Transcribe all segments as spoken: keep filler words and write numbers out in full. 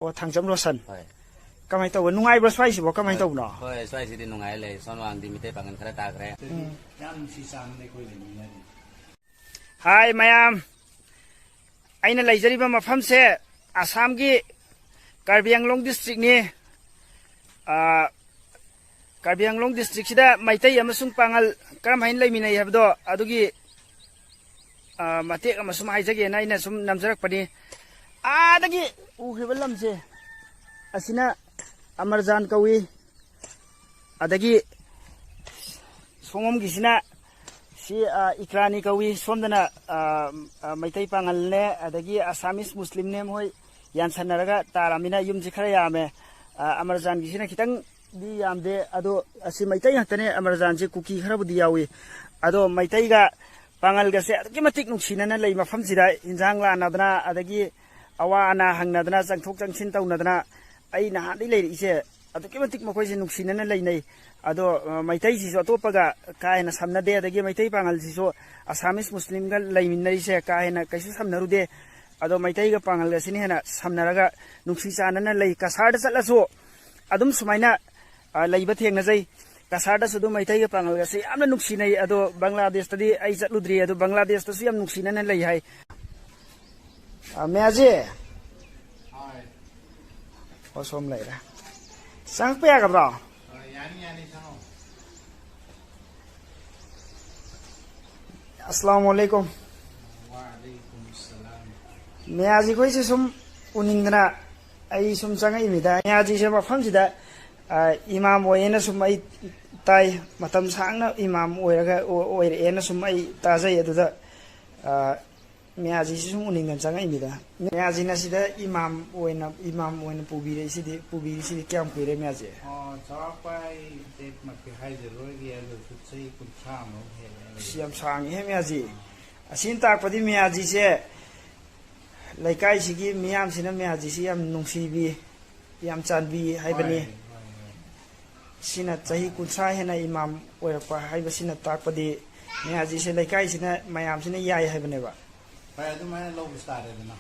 ꯑꯣ, ꯊꯥꯡꯖꯝ ꯔꯣꯁꯟ꯫ ꯍꯣꯏ꯫ ꯀꯃꯥꯏꯅ ꯇꯧꯕ? ꯅꯨꯡꯉꯥꯏꯕ꯭ꯔꯣ ꯁ꯭ꯋꯥꯏꯁꯤꯕꯣ? ꯀꯃꯥꯏꯅ ꯍꯣꯏ꯫ ꯇꯧꯕꯅꯣ? ꯍꯣꯏ, ꯁ꯭ꯋꯥꯏꯁꯤꯗꯤ ꯅꯨꯡꯉꯥꯏ ꯂꯩ꯫ ꯁꯣꯝ ꯋꯥꯡꯗꯤ ꯃꯤꯇꯩ ꯄꯥꯡꯒꯜ ꯈꯔ ꯇꯥꯈ꯭ꯔꯦ꯫ ꯎꯝ꯫ ꯌꯥꯝ ꯅꯨꯡꯁꯤ ꯆꯥꯟꯅꯅ ꯑꯩꯈꯣꯏ ꯂꯩꯃꯤꯟꯅꯔꯤ꯫ ꯍꯥꯏ ꯃꯌꯥꯝ, ꯑꯩꯅ ꯂꯩꯖꯔꯤꯕ ꯃꯐꯝꯁꯦ ꯑꯁꯥꯝꯒꯤ ꯀꯥꯔꯕꯤ ꯑꯪꯂꯣꯡ ꯗꯤꯁꯇ꯭ꯔꯤꯛꯅꯤ꯫ ꯑꯥ, ꯀꯥꯔꯕꯤ ꯑꯪꯂꯣꯡ ꯗꯤꯁꯇ꯭ꯔꯤꯛꯁꯤꯗ ꯃꯩꯇꯩ ꯑꯃꯁꯨꯡ ꯄꯥꯉꯜ ꯀꯔꯝ ꯍꯥꯏꯅ ꯂꯩꯃꯤꯟꯅꯩ ꯍꯥꯏꯕꯗꯣ ꯑꯗꯨꯒꯤ, ꯑꯥ, ꯃꯇꯦꯛ ꯑꯃ ꯁꯨꯝ ꯍꯥꯏꯖꯒꯦꯅ ꯑꯩꯅ ꯁꯨꯝ ꯅꯝꯖꯔꯛꯄꯅꯤ꯫ ꯑꯥꯗꯒꯤ ꯎꯈ꯭ꯔꯤꯕ ꯂꯝꯁꯦ ꯑꯁꯤꯅ ꯑꯃꯔꯖꯥꯟ ꯀꯧꯏ꯫ ꯑꯗꯒꯤ ꯁꯣꯝꯒꯤꯁꯤꯅ ꯁꯤ, ꯑ, ꯏꯀ꯭ꯔꯥꯅꯤ ꯀꯧꯏ꯫ ꯁꯣꯝꯗꯅ, ꯑ, ꯑ, ꯃꯩꯇꯩ ꯄꯥꯉꯜꯅꯦ, ꯑꯗꯒꯤ ꯑꯁꯥꯃꯤꯁ ꯃꯨꯁꯂꯤꯝꯅꯦ, ꯃꯈꯣꯏ ꯌꯥꯟꯁꯟꯅꯔꯒ ꯇꯥꯔꯝꯃꯤꯅ ꯌꯨꯝꯁꯤ ꯈꯔ ꯌꯥꯝꯃꯦ꯫ ꯑ, ꯑꯃꯔꯖꯥꯟꯒꯤꯁꯤꯅ ꯈꯤꯇꯪꯗꯤ ꯌꯥꯝꯗꯦ, ꯑꯗꯣ ꯑꯁꯤ ꯃꯩꯇꯩ ꯉꯥꯛꯇꯅꯦ꯫ ꯑꯃꯔꯖꯥꯟꯁꯤ ꯀꯨꯀꯤ ꯈꯔꯕꯨꯗꯤ ꯌꯥꯎꯏ, ꯑꯗꯣ ꯃꯩꯇꯩꯒ ꯄꯥꯉꯜꯒꯁꯦ ꯑꯗꯨꯛꯀꯤ ꯃꯇꯤꯛ ꯅꯨꯡꯁꯤꯅꯅ ꯂꯩ ꯃꯐꯝꯁꯤꯗ꯫ ꯏꯟꯖꯥꯡ ꯂꯥꯟꯅꯗꯅ, ꯑꯗꯒꯤ ꯑꯋꯥ ꯑꯅꯥ ꯍꯪꯅꯗꯅ, ꯆꯪꯊꯣꯛ ꯆꯪꯁꯤꯟ ꯇꯧꯅꯗꯅ, ꯑꯩ ꯅꯍꯥꯟꯗꯒꯤ ꯂꯩꯔꯛꯏꯁꯦ ꯑꯗꯨꯛꯀꯤ ꯃꯇꯤꯛ ꯃꯈꯣꯏꯁꯦ ꯅꯨꯡꯁꯤꯅꯅ ꯂꯩꯅꯩ꯫ ꯑꯗꯣ, ꯑ, ꯃꯩꯇꯩꯁꯤꯁꯨ ꯑꯇꯣꯞꯄꯒ ꯀꯥ ꯍꯦꯟꯅ ꯁꯝꯅꯗꯦ, ꯑꯗꯒꯤ ꯃꯩꯇꯩ ꯄꯥꯉꯜꯁꯤꯁꯨ ꯑꯁꯥꯃꯤꯁ ꯃꯨꯁꯂꯤꯝꯒ ꯂꯩꯃꯤꯟꯅꯔꯤꯁꯦ ꯀꯥ ꯍꯦꯟꯅ ꯀꯩꯁꯨ ꯁꯝꯅꯔꯨꯗꯦ꯫ ꯑꯗꯣ ꯃꯩꯇꯩꯒ ꯄꯥꯉꯜꯒꯁꯤꯅ ꯍꯦꯟꯅ ꯁꯝꯅꯔꯒ ꯅꯨꯡꯁꯤ ꯆꯥꯟꯅꯅ ꯂꯩ꯫ ꯀꯁꯥꯔꯗ ꯆꯠꯂꯁꯨ ꯑꯗꯨꯝ ꯁꯨꯃꯥꯏꯅ, ꯑ, ꯂꯩꯕ ꯊꯦꯡꯅꯖꯩ꯫ ꯀꯁꯥꯔꯗꯁꯨ ꯑꯗꯨꯝ ꯃꯩꯇꯩꯒ ꯄꯥꯉꯜꯒꯁꯦ ꯌꯥꯝꯅ ꯅꯨꯡꯁꯤꯅꯩ꯫ ꯑꯗꯣ ꯕꯪꯒ꯭ꯂꯥꯗꯦꯁꯇꯗꯤ ꯑꯩ ꯆꯠꯂꯨꯗ꯭ꯔꯤ, ꯑꯗꯣ ꯕꯪꯒ꯭ꯂꯥꯗꯦꯁꯇꯁꯨ ꯌꯥꯝ ꯅꯨꯡꯁꯤꯅꯅ ꯂꯩ ꯍꯥꯏ꯫ ꯑ, ꯃꯌꯥꯖꯤ꯫ ꯍꯣꯏ꯫ ꯑꯣ, ꯁꯣꯝ ꯂꯩꯔꯦ꯫ ꯆꯪꯉꯛꯄ ꯌꯥꯒꯗ꯭ꯔꯣ? ꯍꯣꯏ, ꯌꯥꯅꯤ, ꯌꯥꯅꯤ, ꯆꯪꯉꯣ꯫ ꯑꯁꯂꯥꯃꯨ ꯑꯂꯩꯀꯨꯝ꯫ ꯋꯥ ꯑꯂꯩꯀꯨꯝ ꯁꯂꯥꯝ꯫ ꯃꯌꯥꯖꯤ ꯈꯣꯏꯁꯦ ꯁꯨꯝ ꯎꯅꯤꯡꯗꯅ ꯑꯩ ꯁꯨꯝ ꯆꯪꯉꯛꯏꯃꯤꯗ꯫ ꯃꯌꯥꯖꯤꯁꯦ ꯃꯐꯝꯁꯤꯗ, ꯑ, ꯏꯃꯥꯝ ꯑꯣꯏꯌꯦꯅ ꯁꯨꯝ ꯑꯩ ꯇꯥꯏ꯫ ꯃꯇꯝ ꯁꯥꯡꯅ ꯏꯃꯥꯝ ꯑꯣꯏꯔꯒ, ꯑꯣ-, ꯑꯣꯏꯔꯛꯑꯦꯅ ꯁꯨꯝ ꯑꯩ ꯇꯥꯖꯩ꯫ ꯑꯗꯨꯗ, ꯑ, ꯃꯌꯥꯖꯤꯁꯤ ꯁꯨꯝ ꯎꯅꯤꯡꯗꯅ ꯆꯪꯉꯛꯏꯃꯤꯗ꯫ ꯃꯌꯥꯖꯤꯅ ꯁꯤꯗ ꯏꯃꯥꯝ ꯑꯣꯏꯅ, ꯏꯃꯥꯝ ꯑꯣꯏꯅ ꯄꯨꯕꯤꯔꯛꯏꯁꯤꯗꯤ, ꯄꯨꯕꯤꯔꯤꯁꯤꯗꯤ ꯀꯌꯥꯝ ꯀꯨꯏꯔꯦ ꯃꯌꯥꯖꯤ? ꯑꯣ, ꯆꯥꯎꯔꯥꯛꯄ ꯑꯩ ꯗꯦꯠꯃꯛꯇꯤ ꯍꯥꯏꯖꯔꯣꯏꯒꯦ, ꯑꯗꯨꯁꯨ ꯆꯍꯤ ꯀꯨꯟꯊ꯭ꯔꯥ ꯃꯨꯛ ꯍꯦꯜꯂꯦ꯫ ꯑꯁ, ꯌꯥꯝ ꯁꯥꯡꯉꯤꯍꯦ ꯃꯌꯥꯖꯤ꯫ ꯑꯁꯤꯅ ꯇꯥꯛꯄꯗꯤ ꯃꯌꯥꯖꯤꯁꯦ ꯂꯩꯀꯥꯏꯁꯤꯒꯤ ꯃꯤꯌꯥꯝꯁꯤꯅ ꯃꯌꯥꯖꯤꯁꯤ ꯌꯥꯝ ꯅꯨꯡꯁꯤꯕꯤ, ꯌꯥꯝ ꯆꯥꯟꯕꯤ ꯍꯥꯏꯕꯅꯤ꯫ ꯍꯣꯏ, ꯍꯣꯏ, ꯍꯣꯏ꯫ ꯁꯤꯅ ꯆꯍꯤ ꯀꯨꯟꯊ꯭ꯔꯥ ꯍꯦꯟꯅ ꯏꯃꯥꯝ ꯑꯣꯏꯔꯛꯄ ꯍꯥꯏꯕꯁꯤꯅ ꯇꯥꯛꯄꯗꯤ ꯃꯌꯥꯖꯤꯁꯦ ꯂꯩꯀꯥꯏꯁꯤꯅ, ꯃꯌꯥꯝꯁꯤꯅ ꯌꯥꯏ ꯍꯥꯏꯕꯅꯦꯕ꯫ ꯍꯣꯏ, ꯑꯗꯨꯃꯥꯏꯅ ꯂꯧꯕꯁꯨ ꯇꯥꯔꯦꯗꯅ꯫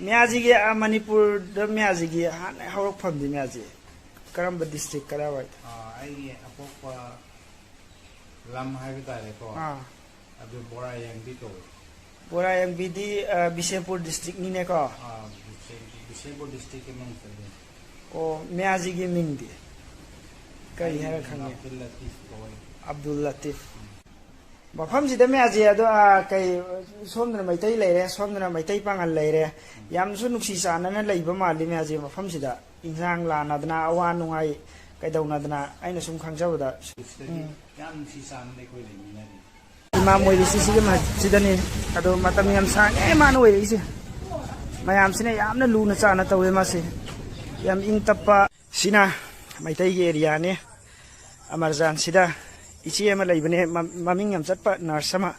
ꯃꯌꯥꯖꯤꯒꯤ, ꯑ, ꯃꯅꯤꯄꯨꯔꯗ ꯃꯌꯥꯖꯤꯒꯤ ꯍꯥꯟꯅ ꯍꯧꯔꯛꯐꯝꯗꯤ ꯃꯌꯥꯖꯤ ꯀꯔꯝꯕ district, ꯀꯗꯥꯏꯋꯥꯏꯗ? ꯑꯥ, ꯑꯩꯒꯤ ꯑꯄꯣꯛꯄ ꯂꯝ ꯍꯥꯏꯕ ꯇꯥꯔꯦꯀꯣ, ꯑꯥ꯫ ꯑꯗꯨ ꯕꯣꯔꯥꯌꯥꯡꯕꯤ ꯀꯧꯏ꯫ ꯕꯣꯔꯥꯌꯥꯡꯕꯤꯗꯤ, ꯑ, ꯕꯤꯁꯦꯝꯄꯨꯔ districtꯅꯤꯅꯦꯀꯣ? ꯑꯥ, ꯕꯤꯁꯦꯝ-, ꯕꯤꯁꯦꯝꯄꯨꯔ districtꯀꯤ ꯃꯅꯨꯡꯗ ꯂꯩ꯫ ꯑꯣ, ꯃꯌꯥꯖꯤꯒꯤ ꯃꯤꯡꯗꯤ ꯀꯔꯤ ꯑꯩ ꯍꯥꯏꯔ ꯈꯪꯉꯦ? ꯑꯕꯗꯨꯜ ꯂꯇꯤꯐ ꯀꯧꯏ꯫ ꯑꯕꯗꯨꯜ ꯂꯇꯤꯐ꯫ ꯎꯝ꯫ ꯃꯐꯝꯁꯤꯗ ꯃꯌꯥꯝꯁꯦ ꯑꯗꯣ, ꯑꯥ, ꯀꯩ, ꯁꯣꯝꯗꯅ ꯃꯩꯇꯩ ꯂꯩꯔꯦ, ꯁꯣꯝꯗꯅ ꯃꯩꯇꯩ ꯄꯥꯉꯜ ꯂꯩꯔꯦ꯫ ꯌꯥꯝꯁꯨ ꯅꯨꯡꯁꯤ ꯆꯥꯟꯅꯅ ꯂꯩꯕ ꯃꯥꯜꯂꯤ ꯃꯌꯥꯝꯁꯦ ꯃꯐꯝꯁꯤꯗ꯫ ꯏꯟꯁꯥꯡ ꯂꯥꯟꯅꯗꯅ, ꯑꯋꯥ ꯅꯨꯡꯉꯥꯏ ꯀꯩꯗꯧꯅꯗꯅ, ꯑꯩꯅ ꯁꯨꯝ ꯈꯪꯖꯕꯗ꯫ ꯁꯤꯗꯗꯤ ꯎꯝ꯫ ꯌꯥꯝ ꯅꯨꯡꯁꯤ ꯆꯥꯟꯅꯅ ꯑꯩꯈꯣꯏ ꯂꯩꯃꯤꯟꯅꯔꯤ꯫ ꯏꯃꯥ ꯃꯣꯏꯔꯤꯁꯤ ꯁꯤꯒꯤ ꯃꯁꯖꯤꯗꯅꯤ꯫ ꯑꯗꯣ ꯃꯇꯝ ꯌꯥꯝ ꯁꯥꯡꯉꯦ ꯃꯥꯅ ꯑꯣꯏꯔꯛꯏꯁꯦ꯫ ꯃꯌꯥꯝꯁꯤꯅ ꯌꯥꯝꯅ ꯂꯨꯅ ꯆꯥꯟꯅ ꯇꯧꯋꯦ ꯃꯥꯁꯦ꯫ ꯌꯥꯝ ꯏꯪ ꯇꯞꯄ꯫ ꯁꯤꯅ ꯃꯩꯇꯩꯒꯤ areaꯅꯤ꯫ ꯑꯃꯔꯖꯥꯟꯁꯤꯗ ꯏꯆꯦ ꯑꯃ ꯂꯩꯕꯅꯦ, ꯃ-, ꯃꯃꯤꯡ ꯌꯥꯝ ꯆꯠꯄ nurse ꯑꯃ꯫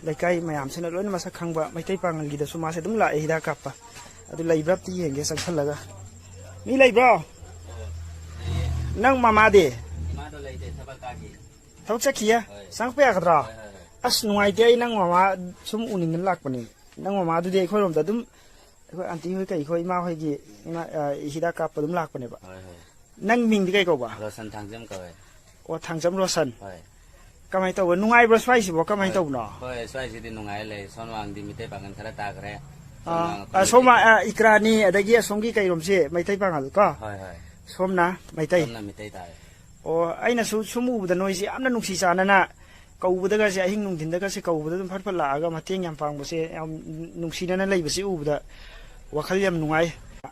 ꯂꯩꯀꯥꯏ ꯃꯌꯥꯝꯁꯤꯅ ꯂꯣꯏꯅ ꯃꯁꯛ ꯈꯪꯕ, ꯃꯩꯇꯩ ꯄꯥꯉꯜꯒꯤꯗꯁꯨ ꯃꯥꯁꯦ ꯑꯗꯨꯝ ꯂꯥꯛꯑꯦ ꯍꯤꯗꯥꯛ ꯀꯥꯞꯄ꯫ ꯑꯗꯨ ꯂꯩꯕ꯭ꯔꯥ ꯑꯝꯇ ꯌꯦꯡꯒꯦ ꯆꯪꯁꯜꯂꯒ꯫ ꯃꯤ ꯂꯩꯕ꯭ꯔꯣ? ꯅꯪ ꯃꯃꯥꯗꯤ? ꯏꯃꯥꯗꯣ ꯂꯩꯇꯦ, ꯊꯕꯛ ꯀꯥꯈꯤ꯫ ꯊꯕꯛ ꯆꯠꯈꯤꯌꯦ? ꯍꯣꯏ꯫ ꯆꯪꯉꯛꯄ ꯌꯥꯒꯗ꯭ꯔꯣ? ꯍꯣꯏ, ꯍꯣꯏ, ꯍꯣꯏ꯫ ꯑꯁ, ꯅꯨꯡꯉꯥꯏꯇꯦ, ꯑꯩ ꯅꯪ ꯃꯃꯥ ꯁꯨꯝ ꯎꯅꯤꯡꯗꯅ ꯂꯥꯛꯄꯅꯦ꯫ ꯅꯪ ꯃꯃꯥꯗꯨꯗꯤ ꯑꯩꯈꯣꯏꯔꯣꯝꯗ ꯑꯗꯨꯝ, ꯑꯩꯈꯣꯏ aunty ꯍꯣꯏ ꯀꯩ ꯍꯣꯏ, ꯏꯃꯥ ꯍꯣꯏꯒꯤ ꯏꯃꯥ, ꯑ, ꯍꯤꯗꯥꯛ ꯀꯥꯞꯄ ꯑꯗꯨꯝ ꯂꯥꯛꯄꯅꯦꯕ꯫ ꯍꯣꯏ, ꯍꯣꯏ꯫ ꯅꯪ ꯃꯤꯡꯗꯤ ꯀꯩ ꯀꯧꯕ? ꯔꯣꯁꯟ ꯊꯥꯡꯖꯝ ꯀꯧꯋꯦ꯫ ꯑꯣ, ꯊꯥꯡꯖꯝ ꯔꯣꯁꯟ꯫ ꯍꯣꯏ꯫ ꯀꯃꯥꯏꯅ ꯇꯧꯕ? ꯅꯨꯡꯉꯥꯏꯕ꯭ꯔꯣ ꯁ꯭ꯋꯥꯏꯁꯤꯕꯣ? ꯀꯃꯥꯏꯅ ꯍꯣꯏ꯫ ꯇꯧꯕꯅꯣ? ꯍꯣꯏ, ꯁ꯭ꯋꯥꯏꯁꯤꯗꯤ ꯅꯨꯡꯉꯥꯏꯔ ꯂꯩ꯫ ꯁꯣꯝ ꯃꯥꯡꯗꯤ ꯃꯤꯇꯩ ꯄꯥꯡꯒꯜ ꯈꯔ ꯇꯥꯈ꯭ꯔꯦ꯫ ꯁꯣꯝ ꯑꯥ, ꯃꯥꯡ ꯑ, ꯁꯣꯝ, ꯑꯩꯈꯣꯏ ꯑ, ꯏꯀ꯭ꯔꯥꯅꯤ, ꯑꯗꯒꯤ ꯑꯁꯣꯝꯒꯤ ꯀꯩꯔꯣꯝꯁꯦ ꯃꯩꯇꯩ ꯄꯥꯡꯒꯜ ꯀꯣ? ꯍꯣꯏ, ꯍꯣꯏ꯫ ꯁꯣꯝꯅ ꯃꯩꯇꯩ? ꯁꯣꯝꯅ ꯃꯤꯇꯩ ꯇꯥꯔꯦ꯫ ꯑꯣ, ꯑꯩꯅꯁꯨ ꯁꯨꯝ ꯎꯕꯗ ꯅꯣꯏꯁꯦ ꯌꯥꯝꯅ ꯅꯨꯡꯁꯤ ꯆꯥꯟꯅꯅ ꯀꯧꯕꯗꯒꯁꯦ, ꯑꯍꯤꯡ ꯅꯨꯡꯊꯤꯟꯗꯒꯁꯦ ꯀꯧꯕꯗ ꯑꯗꯨꯝ ꯐꯠ ꯐꯠ ꯂꯥꯛꯑꯒ ꯃꯇꯦꯡ ꯌꯥꯝ ꯄꯥꯡꯕꯁꯦ, ꯌꯥꯝ ꯅꯨꯡꯁꯤꯅꯅ ꯂꯩꯕꯁꯦ ꯎꯕꯗ ꯋꯥꯈꯜ ꯌꯥꯝ ꯅꯨꯡꯉꯥꯏ꯫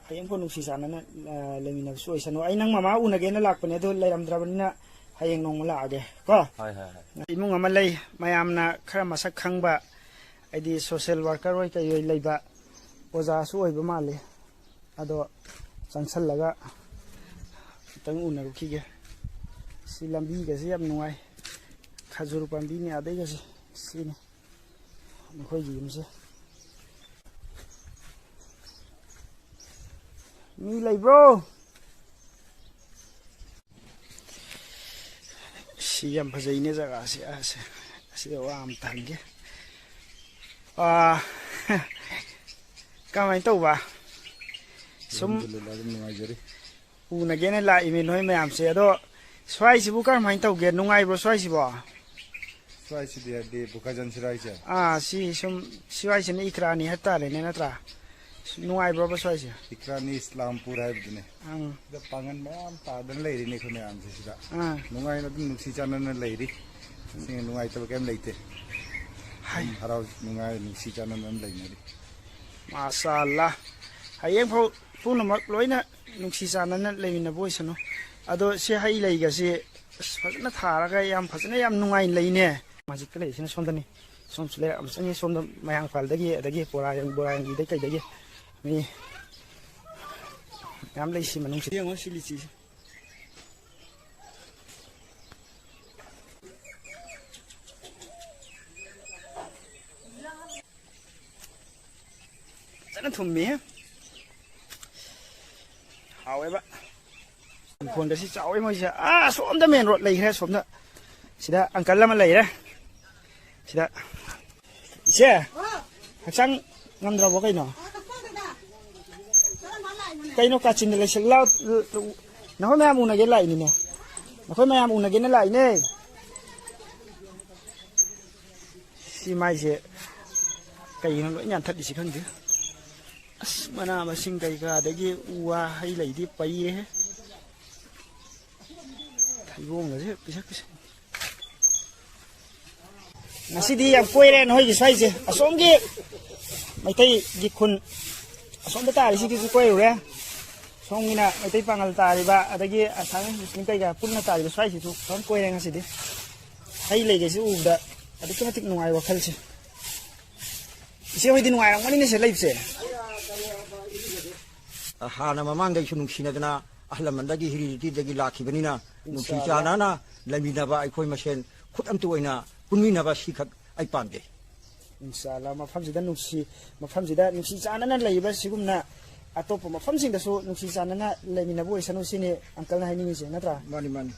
ꯍꯌꯦꯡꯐꯥꯎ ꯅꯨꯡꯁꯤ ꯆꯥꯟꯅꯅ, ꯑ, ꯂꯩꯃꯤꯟꯅꯕꯁꯨ ꯑꯣꯏꯁꯅꯨ꯫ ꯑꯩ ꯅꯪ ꯃꯃꯥ ꯎꯅꯒꯦꯅ ꯂꯥꯛꯄꯅꯦ, ꯑꯗꯨ ꯂꯩꯔꯝꯗ꯭ꯔꯕꯅꯤꯅ ꯍꯌꯦꯡ ꯅꯣꯡꯃ ꯂꯥꯛꯑꯒꯦ ꯀꯣ꯫ ꯍꯣꯏ, ꯍꯣꯏ, ꯍꯣꯏ꯫ ꯏꯃꯨꯡ ꯑꯃ ꯂꯩ, ꯃꯌꯥꯝꯅ ꯈꯔ ꯃꯁꯛ ꯈꯪꯕ, ꯍꯥꯏꯗꯤ social worker ꯑꯣꯏ ꯀꯩ ꯑꯣꯏ ꯂꯩꯕ ꯑꯣꯖꯥꯁꯨ ꯑꯣꯏꯕ ꯃꯥꯜꯂꯤ꯫ ꯑꯗꯣ ꯆꯪꯁꯜꯂꯒ ꯑꯝꯇꯪ ꯎꯅꯔꯨꯈꯤꯒꯦ꯫ ꯁꯤ ꯂꯝꯕꯤꯒꯁꯦ ꯌꯥꯝ ꯅꯨꯡꯉꯥꯏ꯫ ꯈꯖꯨꯔ ꯄꯥꯝꯕꯤꯅꯦ ꯑꯗꯩꯒꯁꯦ꯫ ꯁꯤꯅꯤ ꯃꯈꯣꯏꯒꯤ ꯌꯨꯝꯁꯦ꯫ ꯃꯤ ꯂꯩꯕ꯭ꯔꯣ? ꯁꯤ ꯌꯥꯝ ꯐꯖꯩꯅꯦ ꯖꯒꯥꯁꯦ꯫ ꯑꯁꯦ, ꯑꯁꯤꯗ ꯋꯥ ꯑꯃ ꯇꯥꯍꯟꯒꯦ꯫ ꯑꯥ, ꯀꯃꯥꯏꯅ ꯇꯧꯕ? ꯁꯨꯝ ꯑꯜꯍꯝꯗꯨꯂꯤꯜꯂꯥꯍ, ꯑꯗꯨꯝ ꯅꯨꯡꯉꯥꯏꯖꯔꯤ꯫ ꯎꯅꯒꯦꯅ ꯂꯥꯛꯏꯃꯤ ꯅꯣꯏ ꯃꯌꯥꯝꯁꯦ꯫ ꯑꯗꯣ ꯁ꯭ꯋꯥꯏꯁꯤꯕꯨ ꯀꯔꯝꯍꯥꯏꯅ ꯇꯧꯒꯦ? ꯅꯨꯡꯉꯥꯏꯕ꯭ꯔꯣ ꯁ꯭ꯋꯥꯏꯁꯤꯕꯣ? ꯁ꯭ꯋꯥꯏꯁꯤꯗꯤ ꯍꯥꯏꯗꯤ ꯕꯨꯀꯥꯖꯟ ꯁꯤꯔꯥꯏꯁꯦ? ꯑꯥ, ꯁꯤ ꯁꯨꯝ ꯁ꯭ꯋꯥꯏꯁꯤꯅ ꯏꯀ꯭ꯔꯥꯅꯤ ꯍꯥꯏꯇꯥꯔꯦꯅꯦ, ꯅꯠꯇ꯭ꯔꯥ? ꯅꯨꯡꯉꯥꯏꯕ꯭ꯔꯣꯕ ꯁ꯭ꯋꯥꯏꯁꯦ? ꯏꯀ꯭ꯔꯥꯅꯤ ꯏꯁꯂꯥꯝꯄꯨꯔ ꯍꯥꯏꯕꯗꯨꯅꯦ꯫ ꯑꯪ꯫ ꯁꯤꯗ ꯄꯥꯡꯒꯜ ꯃꯌꯥꯝ ꯇꯥꯗꯅ ꯂꯩꯔꯤꯅꯦ ꯑꯩꯈꯣꯏ ꯃꯌꯥꯝꯁꯦ ꯁꯤꯗ꯫ ꯑꯥ꯫ ꯅꯨꯡꯉꯥꯏꯅ ꯑꯗꯨꯝ ꯅꯨꯡꯁꯤ ꯆꯥꯟꯅꯅ ꯂꯩꯔꯤ꯫ ꯁꯤ ꯅꯨꯡꯉꯥꯏꯇꯕ ꯀꯩꯝ ꯂꯩꯇꯦ꯫ ꯍꯥꯏ꯫ ꯑꯗꯨꯝ ꯍꯔꯥꯎ ꯅꯨꯡꯉꯥꯏ ꯅꯨꯡꯁꯤ ꯆꯥꯟꯅꯅ ꯑꯗꯨꯝ ꯂꯩꯅꯔꯤ꯫ ꯃꯥꯁꯥ ꯑꯜꯂꯥ꯫ ꯍꯌꯦꯡ ꯐꯥꯎ ꯄꯨꯝꯅꯃꯛ ꯂꯣꯏꯅ ꯅꯨꯡꯁꯤ ꯆꯥꯟꯅꯅ ꯂꯩꯃꯤꯟꯅꯕ ꯑꯣꯏꯁꯅꯨ꯫ ꯑꯗꯣ ꯁꯤ ꯍꯩ ꯂꯩꯒꯁꯤ ꯑꯁ ꯐꯖꯅ ꯊꯥꯔꯒ ꯌꯥꯝ ꯐꯖꯅ ꯌꯥꯝ ꯅꯨꯡꯉꯥꯏꯅ ꯂꯩꯅꯦ꯫ ꯃꯁꯖꯤꯠꯇ ꯂꯩꯔꯤꯁꯤꯅ ꯁꯣꯝꯗꯅꯤ꯫ ꯁꯣꯝꯁꯨ ꯂꯩꯔꯛ ꯑꯃ ꯆꯪꯉꯤ꯫ ꯁꯣꯝꯗ ꯃꯌꯥꯡ ꯏꯝꯐꯥꯜꯗꯒꯤ ꯑꯗꯒꯤ ꯕꯣꯔꯥ-, ꯕꯣꯔꯥꯌꯥꯡꯒꯤꯗꯩ ꯀꯩꯗꯒꯤ ꯃꯤ ꯃꯌꯥꯝ ꯂꯩ ꯁꯤ ꯃꯅꯨꯡꯁꯤꯗ꯫ ꯌꯦꯡꯉꯣ ꯁꯤ ꯂꯤꯆꯤꯁꯦ꯫ ꯐꯖꯅ ꯊꯨꯝꯃꯤꯍꯦ꯫ ꯍꯥꯎꯋꯦꯕ꯫ ꯏꯪꯈꯣꯜꯗ ꯁꯤ ꯆꯥꯎꯋꯦ ꯃꯣꯏꯁꯦ꯫ ꯑꯥ, ꯑꯁꯣꯝꯗ ꯃꯦꯟ ꯔꯣꯗ ꯂꯩꯈ꯭ꯔꯦ, ꯑꯁꯣꯝꯗ꯫ ꯁꯤꯗ ꯑꯪꯀꯜ ꯑꯃ ꯂꯩꯔꯦ꯫ ꯁꯤꯗ꯫ ꯏꯆꯦ, ꯍꯛꯆꯥꯡ ꯉꯝꯗ꯭ꯔꯕꯣ ꯀꯩꯅꯣ? ꯀꯩꯅꯣ ꯀꯥꯆꯤꯟꯗ ꯂꯩꯁꯤꯜ-, ꯂꯥꯎ, ꯅꯈꯣꯏ ꯃꯌꯥꯝ ꯎꯅꯒꯦ ꯂꯥꯛꯏꯅꯤꯅꯦ꯫ ꯅꯈꯣꯏ ꯃꯌꯥꯝ ꯎꯅꯒꯦꯅ ꯂꯥꯛꯏꯅꯦ꯫ ꯁꯤ ꯃꯥꯏꯁꯦ ꯀꯩꯒꯤꯅꯣ ꯂꯣꯏ ꯌꯥꯟꯊꯠꯂꯤꯁꯤ ꯈꯪꯗꯦ꯫ ꯑꯁ, ꯃꯅꯥ ꯃꯁꯤꯡ ꯀꯩꯀꯥ ꯑꯗꯒꯤ ꯎ ꯋꯥ ꯍꯩ ꯂꯩꯗꯤ ꯄꯩꯔꯦꯍꯦ꯫ ꯊꯩꯕꯣꯡꯒꯁꯦ ꯄꯤꯁꯛ ꯄꯤꯁꯛ꯫ ꯉꯁꯤꯗꯤ ꯌꯥꯝ ꯀꯣꯏꯔꯦ ꯅꯈꯣꯏꯒꯤ ꯁ꯭ꯋꯥꯏꯁꯦ꯫ ꯑꯁꯣꯝꯒꯤ ꯃꯩꯇꯩꯒꯤ ꯈꯨꯟ ꯑꯁꯣꯝꯗ ꯇꯥꯔꯤꯁꯤꯒꯤꯁꯨ ꯀꯣꯏꯔꯨꯔꯦ꯫ ꯁꯣꯝꯒꯤꯅ ꯃꯩꯇꯩ ꯄꯥꯉꯜ ꯇꯥꯔꯤꯕ, ꯑꯗꯒꯤ ꯑꯁꯥꯃꯤꯁ ꯃꯨꯁꯂꯤꯝ ꯀꯩꯀꯥ ꯄꯨꯟꯅ ꯇꯥꯔꯤꯕ ꯁ꯭ꯋꯥꯏꯁꯤꯁꯨ ꯐꯖꯅ ꯀꯣꯏꯔꯦ ꯉꯁꯤꯗꯤ꯫ ꯍꯩ ꯂꯩꯈꯩꯁꯤ ꯎꯕꯗ ꯑꯗꯨꯛꯀꯤ ꯃꯇꯤꯛ ꯅꯨꯡꯉꯥꯏ ꯋꯥꯈꯜꯁꯦ꯫ ꯏꯆꯦ ꯍꯣꯏꯗꯤ ꯅꯨꯡꯉꯥꯏꯔꯝꯒꯅꯤꯅꯦ ꯁꯤꯗ ꯂꯩꯕꯁꯦ꯫ ꯍꯥꯟꯅ ꯃꯃꯥꯡꯗꯩꯁꯨ ꯅꯨꯡꯁꯤꯅꯗꯅ ꯑꯍꯜ ꯂꯃꯟꯗꯒꯤ ꯍꯤꯔꯤꯗꯒꯤ ꯂꯥꯛꯈꯤꯕꯅꯤꯅ, ꯅꯨꯡꯁꯤ ꯏꯟꯁꯥ ꯑꯜꯂꯥ꯫ ꯆꯥꯟꯅꯅ ꯂꯩꯃꯤꯟꯅꯕ ꯑꯩꯈꯣꯏ ꯃꯁꯦꯟ ꯈꯨꯠ ꯑꯃꯠꯇ ꯑꯣꯏꯅ ꯄꯨꯟꯃꯤꯟꯅꯕ ꯁꯤꯈꯛ ꯑꯩ ꯄꯥꯝꯖꯩ꯫ ꯏꯟꯁꯥ ꯑꯜꯂꯥ, ꯃꯐꯝꯁꯤꯗ ꯅꯨꯡꯁꯤ, ꯃꯐꯝꯁꯤꯗ ꯅꯨꯡꯁꯤ ꯆꯥꯟꯅꯅ ꯂꯩꯕ ꯁꯤꯒꯨꯝꯅ ꯑꯇꯣꯞꯄ ꯃꯐꯝꯁꯤꯡꯗꯁꯨ ꯅꯨꯡꯁꯤ ꯆꯥꯟꯅꯅ ꯂꯩꯃꯤꯟꯅꯕ ꯑꯣꯏꯁꯅꯨ ꯁꯤꯅꯤ ꯑꯪꯀꯜꯅ ꯍꯥꯏꯅꯤꯡꯉꯤꯁꯦ, ꯅꯠꯇ꯭ꯔꯥ? ꯃꯥꯅꯤ, ꯃꯥꯅꯤ꯫